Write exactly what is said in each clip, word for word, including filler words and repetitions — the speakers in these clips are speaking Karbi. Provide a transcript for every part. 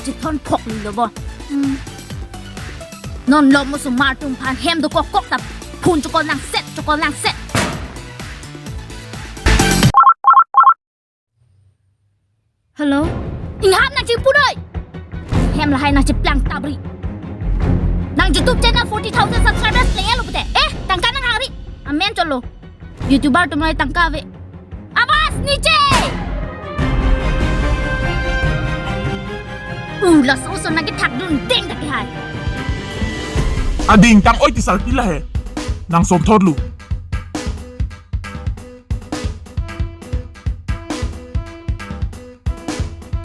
chethon phok lilo bo. Hmm. Non lo mo osomar atum aphan hem dokok kok ta phone chokol nangset, chokol nangset. Hello? Inghap nangchingpu noi. Hem lahai nangcheplang tabri. Nang YouTube channel forty thousand subscribers plenglo pute. Eh, tangka nanghangri. Amen cholo. YouTuber atum lahai tangka ave. Abas niche. Uh, laso oso nangkethak dun deng dak hai. Ading tang oi ti sarpi lahai. Nang somthor lu.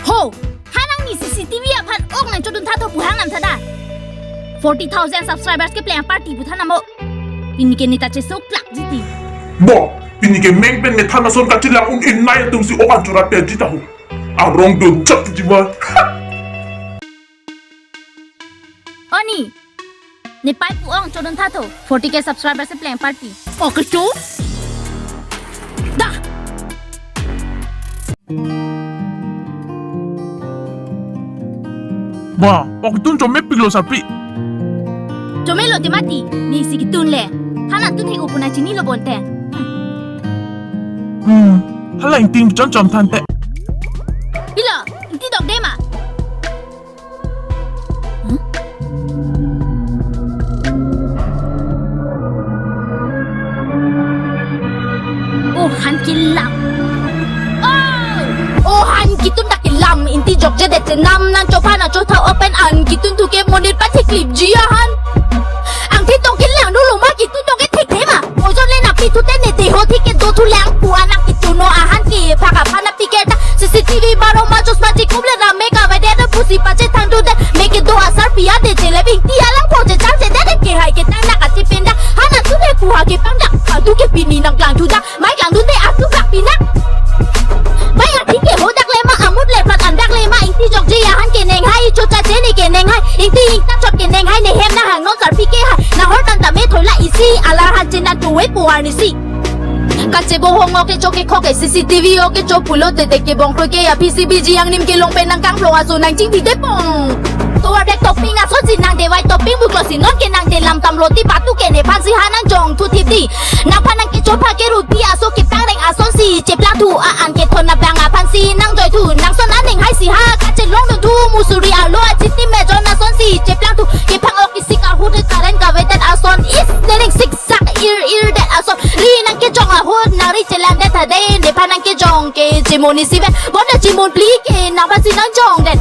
Ho, ha nangli C C T V aphan ok nangchodun tha tho pu hang nam tha da. Forty thousand subscribers kepleng party pu tha namo. Pini ke neta cheso klak jiti. Bo, pini ke meng pen methan ason kachilang un-e nai atum si ok an chora te jita ho. Arong do jat jiwa. Oni, ne pai pu ong chodun tha tho. Forty K subscribers kepleng party. Oke tu. Da. Ba, oke tun chome piklo sarpi. Chome lo te mati, ne si ketun le. Ha nangtun hek upuna chinilo bonte. Hmm, hala ingting chon chom thante. Pilo, ingti dok de ma. O han kelang. O! O han ketun dak kelang, ingti jokje det chenam nangchopha nangchotha open an ketun thu ke monit pathik lip ji ahan. Angthi tong kelang dolo ma ketun tong ke thik the ma. Ojon le nangpi thu te ne deho thik kedo thu lang pu anak ketun o ahan ke phak aphan nangpi ke ta C C T V baro ma chosma chikum le ramek avai det pusi pachethang thu det me kedo asarpi ade chele bing ti alang pho chechang che det kehai ketang nak ati pindak ha nangtun hek pu ha kepangdak atu ke pini nangklang thu dak mai klang thu te atu kak pindak. Mai athi ke hodak le ma amut le plat andak le ma ingti jokje ahan keneng hai chocha cheni keneng hai ingti ingta chot keneng hai ne hem nanghang non sarpi ke hai nahor tan tame thoila isi alar han chenan tuwe puar nisi. Kachebohong oke choke khoke C C T V oke cho pulo tete kebong kroike ya P C B ji angnim kelong pen nangkangplo aso nangchingpi depong. Tovar dek topping ason si nang dewai topping buklo si non ke nangdelam tamlo ti patu ke nephan si ha nangjong thu thip di. Nangphan nangkechopha keruti aso ketangreng ason si cheplang thu a an kethon nabang aphan si nangjoi thu nangson aning hai si ha kachelong dun thu musuri alo achiti mejon ason si cheplang thu kephang ok isi kahut karen kavetet ason is nening sik sak ir ir det ason ri nangkejong ahut nangri chelang det thade nephan nangkejong ke chimoni siben bonda chimon pli ke nangphan si nangjong det.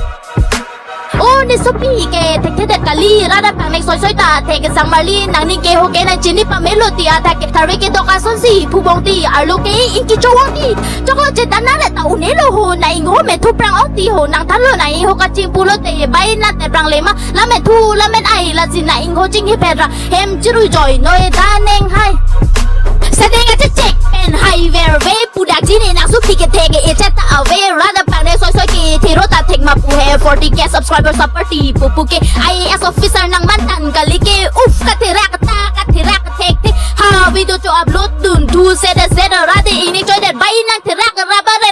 O ne sopi ke thekthedet kali rada pang nek soi soi ta thek sang marli nangning ke ho ke nangchini pamelo ti athak ke thari kedok ason si phubong ti arlo ke ingki chowang ti choklo chetan nare ta unelo ho na ingho me thu prang ong ti ho nangthanlo na ingho kachingpulo te bai na te prang lema lamen thu lamen ai lasi na ingho chinghi pera hem chirui joi noi da neng hai. Sadeng ache chek pen hai verve pudak jini nang supi ke thek e chet ta ave rada pang ne soi soi ke thiro ta thek ma pu he forty K subscribers a party pupu ke I A S officer nangman tan kali ke uf katherak ta katherak thek the ha video cho upload dun thu se de se de rade ini choi de bai nangtherak raba re.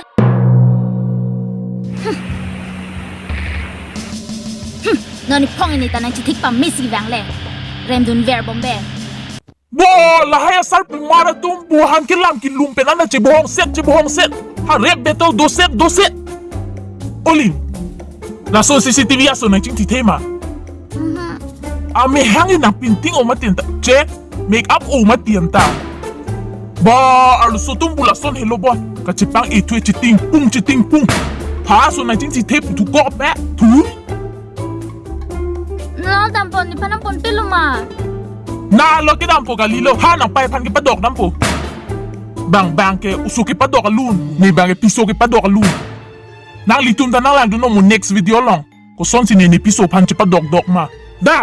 Hmm, non iphong ini ta nangchithik pamesi vang le. Remdun ver bombe. Bo, lahai asarpimar atum bo han kelang kelum pen ana chebohong set, chebohong set. Ha rep beto do set, do set. Oli. Laso C C T V aso nangchingthi thema. Mhm. Amehang nangpinting o mati anta. Che, make up o mati anta. Ba, arloso atum bo lason helo bo. Kachepang e thu chetingpung, chetingpung. Ha aso nangchingthi the pu thu kok pe. Thu. Nalo dampo, nephan nangponpelo ma. Nalo kedampo kalilo, ha nangpei aphan kepadok dampo. Bang bang ke oso kepadok alun, ne bang ke piso kepadok alun. Nanglitum ta nanglangdun non mo next video along. Kosonsi ne ne piso aphan chepadokdok ma. Da,